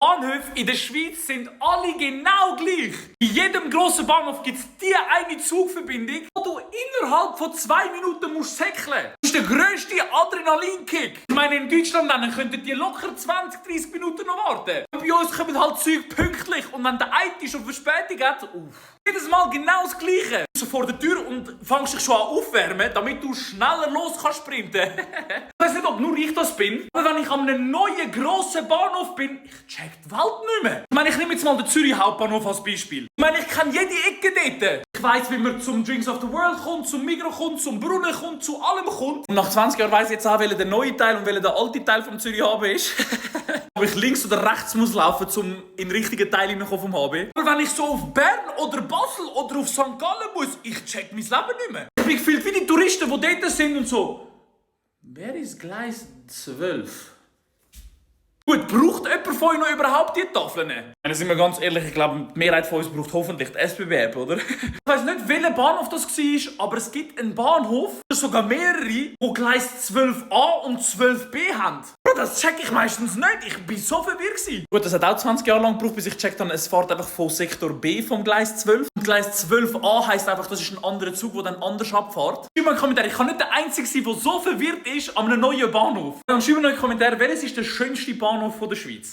Bahnhöfe in der Schweiz sind alle genau gleich. In jedem grossen Bahnhof gibt es die eine Zugverbindung, wo du innerhalb von 2 Minuten musst säckeln. Das ist der grösste Adrenalinkick. Ich meine, in Deutschland dann könnten die locker 20, 30 Minuten noch warten. Und bei uns kommen halt Züge pünktlich und wenn der eine schon Verspätung hat, jedes Mal genau das Gleiche. Du bist vor der Tür und fängst dich schon an aufwärmen, damit du schneller los kannst sprinten. Ich weiss nicht, ob nur ich das bin, aber wenn ich an einem neuen grossen Bahnhof bin, ich check die Welt nicht mehr. Ich meine, ich nehme jetzt mal den Zürich Hauptbahnhof als Beispiel. Ich meine, ich kenne jede Ecke dort. Ich weiss, wie man zum Drinks of the World kommt, zum Migros kommt, zum Brunnen kommt, zu allem kommt. Und nach 20 Jahren weiss ich jetzt auch, welcher der neue Teil und welcher der alte Teil vom Zürich HB ist. Ob ich links oder rechts muss laufen, um in den richtigen Teil hineinzukommen vom HB. Aber wenn ich so auf Bern oder Basel oder auf St. Gallen muss, ich check mein Leben nicht mehr. Ich bin gefühlt wie die Touristen, die dort sind und so. Wer ist Gleis 12? Gut, braucht jemand von euch noch überhaupt die Tafeln? Sind wir ganz ehrlich, ich glaube, die Mehrheit von uns braucht hoffentlich die SBB-App, oder? Ich weiss nicht, welcher Bahnhof das war, aber es gibt einen Bahnhof, sogar mehrere, die Gleis 12a und 12b haben. Bro, das check ich meistens nicht. Ich bin so verwirrt gewesen. Gut, das hat auch 20 Jahre lang gebraucht, bis ich checkt habe, es fährt einfach von Sektor B vom Gleis 12. Und Gleis 12a heisst einfach, das ist ein anderer Zug, der dann anders abfährt. Schreibt mal in die Kommentare, ich kann nicht der Einzige sein, der so verwirrt ist an einem neuen Bahnhof. Und schreibt mal in die Kommentare, welches ist der schönste Bahnhof der Schweiz?